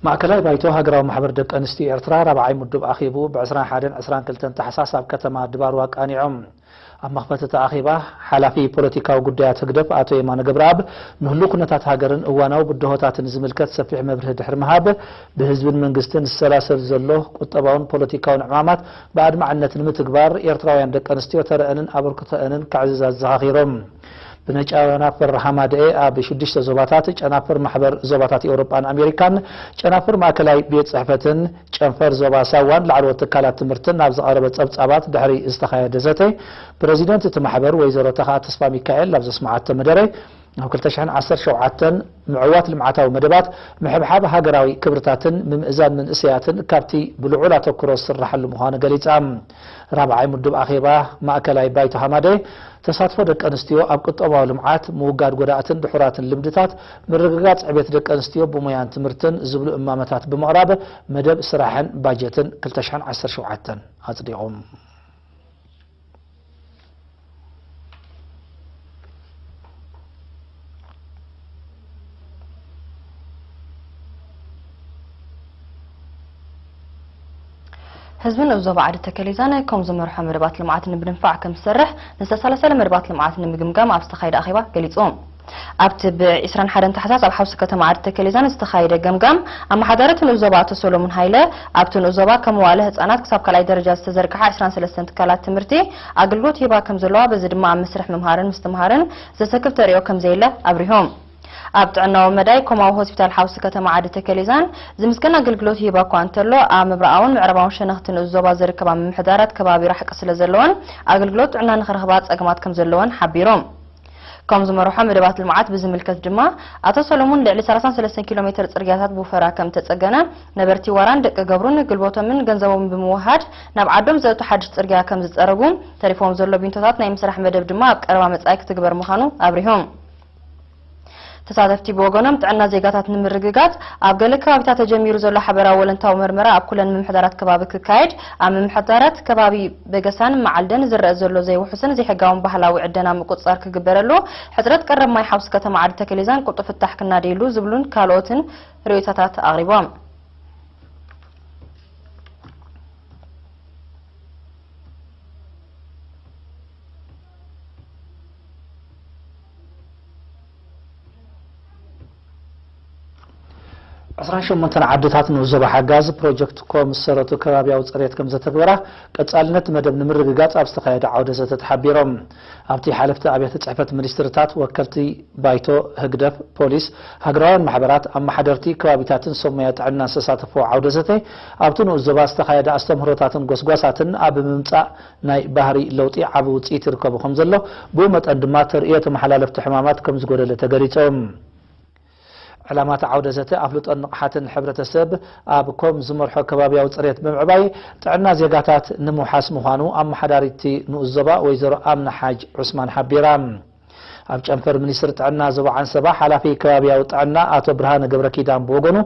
ማእከላይ ባይቶ ሃገራዊ ማሕበር ደቂ ኣንስትዮ ኤርትራ ራብዓይ ምዱብ ኣኺቡ ብ ዕስራን ሓደን ዕስራን ክልተን ታሕሳስ ኣብ ከተማ ድባርዋ ቃኒዖም። ኣብ መኽፈቲ እቲ ኣኼባ፣ ሓላፊ ፖለቲካዊ ጉዳያት ህግደፍ ኣቶ የማነ ገብረኣብ፣ ንህሉው ኩነታት ሃገርን እዋናዊ ብድሆታትን ዝምልከት ሰፊሕ መብርሂ ድሕሪ ምሃብ፣ ብህዝብን መንግስትን ዝሰላሰል ዘሎ ቁጠባውን ፖለቲካውን ዕማማት ብኣድማዕነት ንምትግባር፣ ኤርትራውያን ደቂ ኣንስትዮ ተረአንን ኣበርክቶአንን ከዕዝዛ ኣዘኻኺሮም። ብነጨናፍር ሃማደኤ ኣብ ሽዱሽተ ዞባታት፣ ጨናፍር ማሕበር ዞባታት ኤውሮጳን ኣሜሪካን፣ ጨናፍር ማእከላይ ቤት ጽሕፈትን ጨንፈር ዞባ ሳዋን ላዕለዎት ትካላት ትምህርትን ናብ ዝቐረበ ጸብጻባት ድሕሪ ዝተኻየደ ዘተ፣ ፕረዚደንት እቲ ማሕበር ወይዘሮ ተኽኣ ተስፋ ሚካኤል ኣብ ዘስምዓቶ መደረ፣ ኣብ ክልተ ሽሕን ዓሰርተ ሸውዓተን ምዕዋት ልምዓታዊ መደባት፣ ምሕብሓብ ሃገራዊ ክብርታትን ምምእዛን መንእሰያትን ካብቲ ብልዑል ኣተኩሮ ዝስራሓሉ ምዃኑ ገሊጻ። ራብዓይ ምዱብ ኣኼባ ማእከላይ ባይቶ ሃማደኤ፣ ተሳትፎ ደቂ ኣንስትዮ ኣብ ቁጠባዊ ልምዓት፣ ምውጋድ ጎዳእትን ድሑራትን ልምድታት፣ ምርግጋጽ ዕቤት ደቂ ኣንስትዮ ብሞያን ትምህርትን ዝብሉ እማመታት ብምቕራብ፣ መደብ ስራሕን ባጀትን ክልተ ሽሕን ዓሰርተ ሸውዓተን ኣጽዲቑ። ህዝቢ ንኡስ ዞባ ዓዲ ተከሊዛን ከም ዝመርሖ መደባት ልምዓት ንምድንፋዕ ከም ዝሰርሕ፣ ንዝተሳለሰለ መደባት ልምዓት ንምግምጋም ኣብ ዝተኻየደ ኣኼባ ገሊጹ። ኣብቲ ብ ዕስራን ሓደን ታሕሳስ ኣብ ሓውሲ ከተማ ዓዲ ተከሊዛን ዝተኻየደ ገምጋም፣ ኣመሓዳሪ እቲ ንኡስ ዞባ ኣቶ ሰሎሙን ሃይለ፣ ኣብቲ ንኡስ ዞባ ከም መዋእለ ህጻናት ክሳብ ካልኣይ ደረጃ ዝተዘርግሓ ዕስራን ሰለስተን ትካላት ትምህርቲ ኣገልግሎት ይህባ ከም ዘለዋ፣ በዚ ድማ ኣብ መስርሕ ምምሃርን ምስትምሃርን ዘሰክፍ ተርእዮ ከም ዘየለ ኣብሪሆም። ኣብ ጥዕናዊ መዳይ ኮማዊ ሆስፒታል ሓውሲ ከተማ ዓዲ ተከሊዛን ዝምስገን ኣገልግሎት ይህባ እኳ እንተሎ፣ ኣብ ምብራቓውን ምዕራባውን ሸነኽቲ ንኡስ ዞባ ዝርከባ ምምሕዳራት ከባቢ ራሕቂ ስለ ዘለወን ኣገልግሎት ጥዕና ንኽረኽባ ጸገማት ከም ዘለወን ሓቢሮም። ከም ዝመርሖ መደባት ልምዓት ብዝምልከት ድማ፣ ኣቶ ሰሎሙን ልዕሊ ሰላሳን ሰለስተን ኪሎ ሜትር ጽርግያታት ብወፈራ ከም እተጸገነ፣ ነበርቲ ዋራን ደቂ ገብሩን ግልቦቶምን ገንዘቦምን ብምውሃድ ናብ ዓዶም ዘእቱ ሓድሽ ጽርግያ ከም ዝጸረጉ፣ ተሪፎም ዘሎ ቢንቶታት ናይ ምስራሕ መደብ ድማ ኣብ ቀረባ መጻኢ ክትግበር ምዃኑ ኣብሪሆም። ተሳተፍቲ ብወገኖም፣ ጥዕና ዜጋታት ንምርግጋጽ ኣብ ገለ ከባቢታት ተጀሚሩ ዘሎ ሓበራዊ ወለንታዊ መርመራ ኣብ ኩለን ምምሕዳራት ከባቢ ክካየድ፣ ኣብ ምምሕዳራት ከባቢ በገሳን መዓልደን ዝረአ ዘሎ ዘይውሑስን ዘይሕጋውን ባህላዊ ዕደና ምቁጽጻር ክግበረሉ፣ ሕጽረት ቀረብ ማይ ሓውሲ ከተማ ዓዲ ተከሊዛን ቅልጡፍ ፍታሕ ክናደየሉ ዝብሉን ካልኦትን ርእይቶታት ኣቕሪቦም። ዕስራን ሸሞንተን ዓድታት ንኡስ ዞባ ሓጋዝ ፕሮጀክት ኮም ዝሰረቱ ከባብያዊ ጽሬት ከም ዘተግበራ ቀጻልነት መደብ ንምርግጋጽ ኣብ ዝተኻየደ ዓውደ ዘተ ተሓቢሮም። ኣብቲ ሓለፍቲ ኣብያተ ጽሕፈት ሚኒስትርታት፣ ወከልቲ ባይቶ፣ ህግደፍ፣ ፖሊስ፣ ሃገራውያን ማሕበራት፣ ኣመሓደርቲ ከባቢታትን ሰብ ሞያ ጥዕናን ዝተሳተፍዎ ዓውደ ዘተ፣ ኣብቲ ንኡስ ዞባ ዝተኻየደ ኣስተምህሮታትን ጎስጓሳትን ኣብ ምምጻእ ናይ ባህሪ ለውጢ ዓቢ ውጽኢት ይርከቦ ከም ዘሎ፣ ብኡ መጠን ድማ ተርእዮ ተመሓላለፍቲ ሕማማት ከም ዝጎደለ ተገሊጾም። ዕላማት ዓውደ ዘተ ኣፍልጦን ንቕሓትን ሕብረተሰብ ኣብ ኮም ዝመርሖ ከባብያዊ ጽሬት ብምዕባይ ጥዕና ዜጋታት ንምውሓስ ምዃኑ ኣመሓዳሪት እቲ ንኡስ ዞባ ወይዘሮ ኣምና ሓጅ ዑስማን ሓቢራ። ኣብ ጨንፈር ሚኒስትሪ ጥዕና ዞባ ዓንሰባ ሓላፊ ከባብያዊ ጥዕና ኣቶ ብርሃነ ገብረኪዳን ብወገኑ፣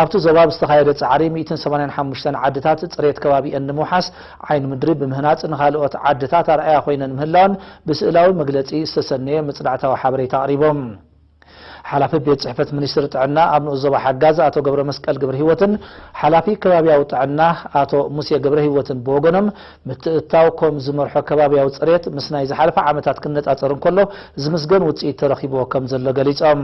ኣብቲ ዞባ ብዝተኻየደ ጻዕሪ ሚእትን ሰማንያን ሓሙሽተን ዓድታት ጽሬት ከባቢአን ንምውሓስ ዓይኒ ምድሪ ብምህናጽ ንኻልኦት ዓድታት ኣርኣያ ኮይነን ምህላወን ብስእላዊ መግለጺ ዝተሰነየ መጽናዕታዊ ሓበሬታ ኣቕሪቦም። ሓላፊ ቤት ጽሕፈት ሚኒስትሪ ጥዕና ኣብ ንኡስ ዞባ ሓጋዝ ኣቶ ገብረ መስቀል ገብረ ህይወትን ሓላፊ ከባብያዊ ጥዕና ኣቶ ሙሴ ገብረ ህይወትን ብወገኖም፣ ምትእትታው ኮም ዝመርሖ ከባብያዊ ጽሬት ምስ ናይ ዝሓለፈ ዓመታት ክነጻጸር እንከሎ ዝምስገን ውጽኢት ተረኺብዎ ከም ዘሎ ገሊጾም።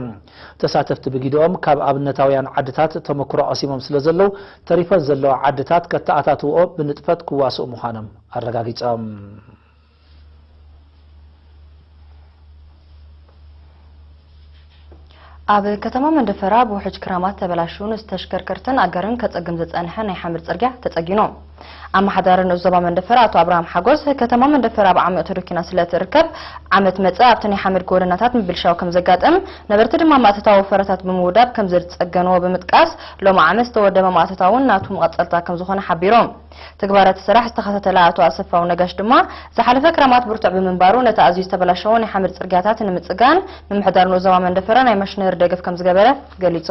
ተሳተፍቲ ብጊድኦም ካብ ኣብነታውያን ዓድታት ተመክሮ ቀሲሞም ስለ ዘለዉ፣ ተሪፈን ዘለዋ ዓድታት ከተኣታትውኦ ብንጥፈት ክዋስኡ ምዃኖም ኣረጋጊጾም። ኣብ ከተማ መንደፈራ ብውሕጅ ክራማት ተበላሽዩ ንዝተሽከርከርትን ኣጋርን ከጸግም ዝጸንሐ ናይ ሓመድ ጽርግያ ተጸጊኑ። ኣመሓዳሪ ንኡስ ዞባ መንደፈራ ኣቶ ኣብርሃም ሓጎስ፣ ከተማ መንደፈራ ኣብ ዓሚቕ ተደኪና ስለ እትርከብ፣ ዓመት መጸ ኣብቲ ናይ ሓመድ ጎደናታት ምብልሻው ከም ዘጋጥም፣ ነበርቲ ድማ ማእተታዊ ወፈረታት ብምውዳብ ከም ዝጸገንዎ ብምጥቃስ፣ ሎሚ ዓመት ዝተወደበ ማእተታውን ናቱ መቐጸልታ ከም ዝኾነ ሓቢሮም። ትግባረ እቲ ስራሕ ዝተኸታተለ ኣቶ ኣሰፋው ነጋሽ ድማ፣ ዝሓለፈ ክረማት ብርቱዕ ብምንባሩ፣ ነቲ ኣዝዩ ዝተበላሸወ ናይ ሓመድ ጽርግያታት ንምጽጋን፣ ምምሕዳር ንኡስ ዞባ መንደፈራ ናይ ማሽነሪ ደገፍ ከም ዝገበረ ገሊጹ።